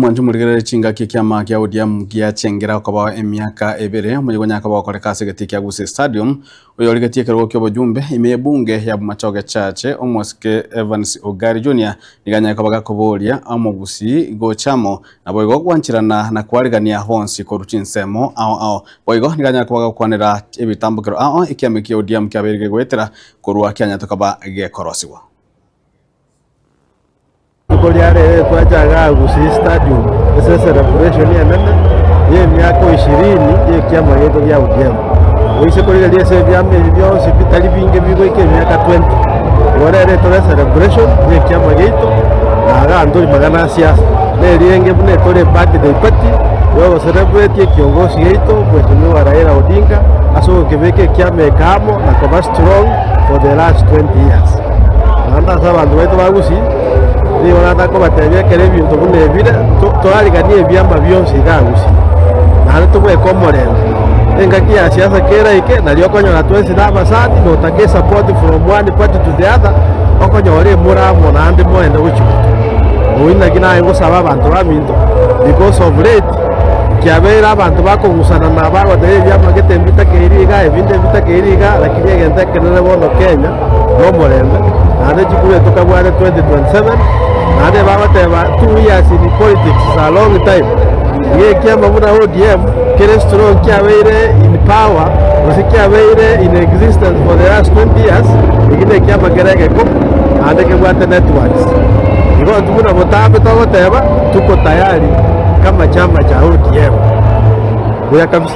Mwanche morigerere chingaki ekiama kia ODM giachengera okobao emiaka ebere omoyega onye akaba okoreka ase egetii kia Gusii Stadium oyorigetie ekerogo ki'obojumbe ime y'ebunge ya Bomachoge Church omosike Evans Ogari Junior nigo anyare koba gakoboria omogusii gocha amo naboigo gwancherana na kwarigania bonsi korwa chinsemo ao ao boigo nigo anyare koba gakwanera ebitambokero ao ekiama kia ODM kiabeire gegoetera korwa kianyarete koba gekorosigwa. Rituko ria rero twacha igaa Gusii Stadium ase ecelebration enene ya emiaka ishirini ya ekiama giaito gia ODM. Oise korigereria ase ebiama ebi bionsi bitari binge bigoika emiaka 20. Igo rero etore ecelebration ya ekiama giaito na igaa ntori magana a siasa. Na erienge buna etore ebirthday party ya ogocelebrate ekiongosi giaito Mheshimiwa Raila Odinga ase ogokebeka ekiama eke amo na koba strong for the last 20 years. Naende ase abanto baito ba Gusii, nigo natakobatebia ekero ebinto buna ebire, to- torariganie ebiama bionsi igaa Gusii, naende tobweke omorembe. Engaki ya siasa keraike, nario okonyora twensi na abasani, notake esupport from one party to the other, okonyora emura amo naende moende gochia gotwa. Oyio naki naye ngosaba abanto baminto, because of late, kiabeire abanto bakong'usana na bagoteba ebiama gete mbitakeiri igaa, ebinde mbitakeiri igaa, lakini egento ekenene bono Kenya, nomorembe, naende chikura tokabwate 2027, naende bagoteba 2 years in politics is a long time. Iga ekiama buna ODM kere strong kiabeire in power gose kiabeire in existence for the last 20 years, eki nekiama kere egekong'u naende kebwate networks. Igo intwe buna botambe togoteba tuko tayari kama chama cha ODM. Buya kabisa.